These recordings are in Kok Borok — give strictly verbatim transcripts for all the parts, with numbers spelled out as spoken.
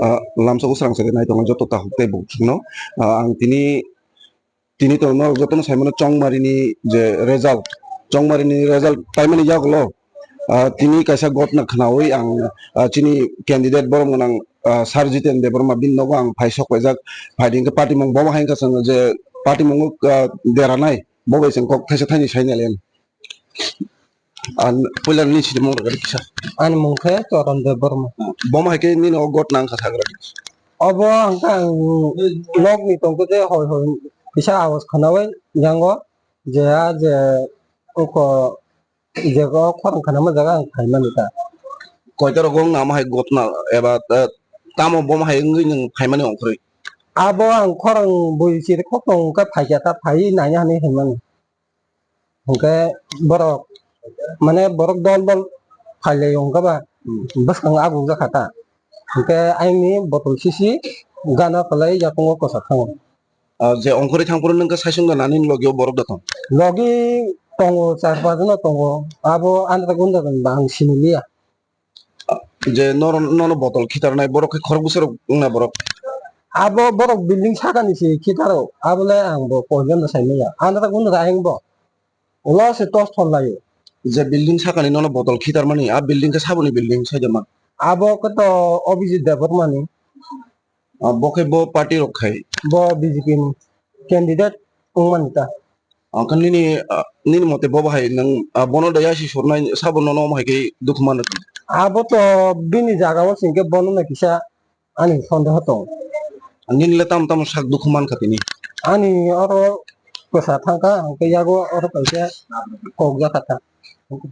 Ah, lamsa usrang sari nai tongo joto takhuk tei bukhuk no. Ah, ang tini, tini to norok jotono sai mano Chongmari ni je result, Chongmari ni result paimani yagulo, ah, tini kaisa gotna khnaui ang, ah, chini candidate borom gwnang, ah, Sir Jiten Debbarma bini nogo ang phai sok paijak. Phai di hwnkhe party mung bo hai wngkha chwng je party mung, ah, deranai bo bai chwng kok thaisa thaini sai nai le. An puila nini sinimung rwgadi kisa. Ani mung khe Choron Debbarma. Bomo hai khe nini o gotna wngkha sagra. Obo hwnkhe ang nokni tongkhe je hoi hoi kisa awas khnaui yango je a je uko je o khorang khana ma jaga ang phaimani ta. Koita rogo wngna omo hai gotna eba, eh, tamo bomo hai wngwi nwng phaimani ongkhorwi? Abo ang khorang bui chiri khok tong khe phaikha ta phai naiya hinwi hinmani. Hwnkhe borok, mane borok dol dol phailai wngkha ba, hmm, bwskango aguk jakha ta. Hwnkhe ayangni botol sisi gana kwlai yakungo kwchak thango. Ah, je ongkhorwi thangphuru nwng khe saichung da nani logi o borok da tong? Logi tongo, char pach jona tongo. Abo andra gunda ba ang siniliya. Je noro-, nono botol khitarnai borok khe khorok bwsarok wngna borok? Abo borok building sakani se khitaro, abole ang bo poijon no saimanya. Andra gunda ayang bo. Ulo se tos thon laio. Je building sakani nono botol khitarmani, a building khe saboni building saida man? Abo khe to Abhijit Debbarmani. Ah, bo khe bo party rok khai? Bo B J P ni candidate wngmani ta. Ang khe nini, ah, nini mote bo bahai nwng, ah, bono da yasi surnai sabo nono omo hai khe dukhu mano? Abo to bini jaga o singkhe bono no kisa ani sondeho tong. Nini le tamo tamo sak dukhu mankha tini? Ani oro kwsa thangkha, hwnkhe yago oro kaisa kok jakha ta.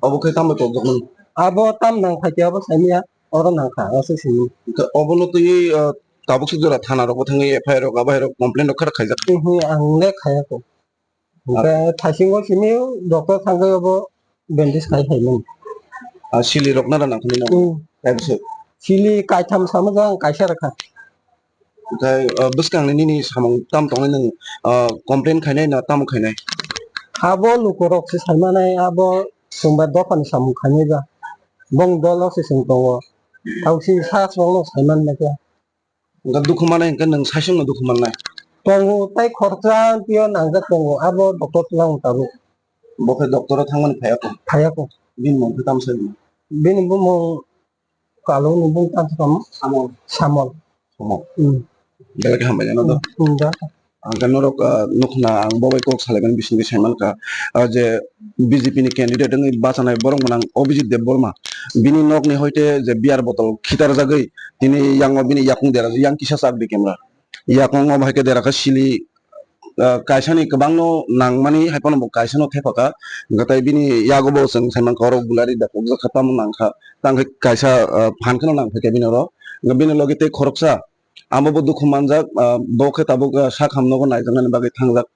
Obo khe tamo tokjak mani? Abo tam nang khaikhe abo saimanya, oro nangkha, ase simi. Hwnkhe obono twi, ah, tabuk se jora thana rogo thangwi F I R rok, abo hai rok complaint rok kharak khaijak? Mhm, ang le khayako. Hwnkhe thaisingo simi doctor thangwi obo bandage khai phaimani. Ah, sili rok nara nangkhani no? Hmm. Kaibwswk? Sili kaitham sama jang kaisa rwkha. Hwnkhe, ah, bwskangni nini samung tam tongnai nwng, ah, complaint khainai na tamo khainai? Abo lukurok se saimanai, abo chwngba dophani samung khainai ba. Bong dolo se chwng tongo. Tausi sa chwngno saiman naikha. Hwnkhe dukhu manai hwnkhe nwng saichungno dukhu mannai? Tongo, tei khoroksa twiyo nangjak tongo, abo doctor twlang tabuk. Bo khe doctor o thangmani phaiya kho? Phaiya kho. Bini mung khe tamo sai? Bini bumung Kaloni bung tang tamo? Samol. Samol. Samol. Hmm. Belai khe hambai jano do. Hmm, da. Ang khe norok, ah, nukhna ang bo bai kok salaimani bisingtwi sai mankha, ah, je B J P ni candidate wngwi bachanai borok gwnang Abhijit Debbarma. Bini nokni hoite je beer bottle khitarjagwi tini yango bini yakung dera yang kisa chak di camera. Yakung obo hai khe dera khe sili, ah, kaisani kwbangno nangmani hai phano bo kaisano thepha kha. Hwnkhe tai bini yago bo chwng sai mankha oro gulari da kok jak kha tamo nangkha. Tang khe kaisa, ah, phan kheno nang phai kha bini oro. Hwnkhe bini logi tei khoroksa Amo bo dukhu manjak, ah, bo khe tabuk, ah, sak hamnogo naijaknani bagwi thangjak.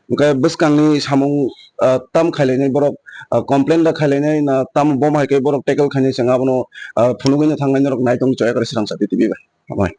Hwnkhe bwskangni samung, ah, tam khailainai borok, ah, complain da khailainai na tamo bom hai khe borok tackle khainai chwng abono, ah, phunugwino thangnai norok naitok choya kwrwi swrangsa T T V bai. Hambai.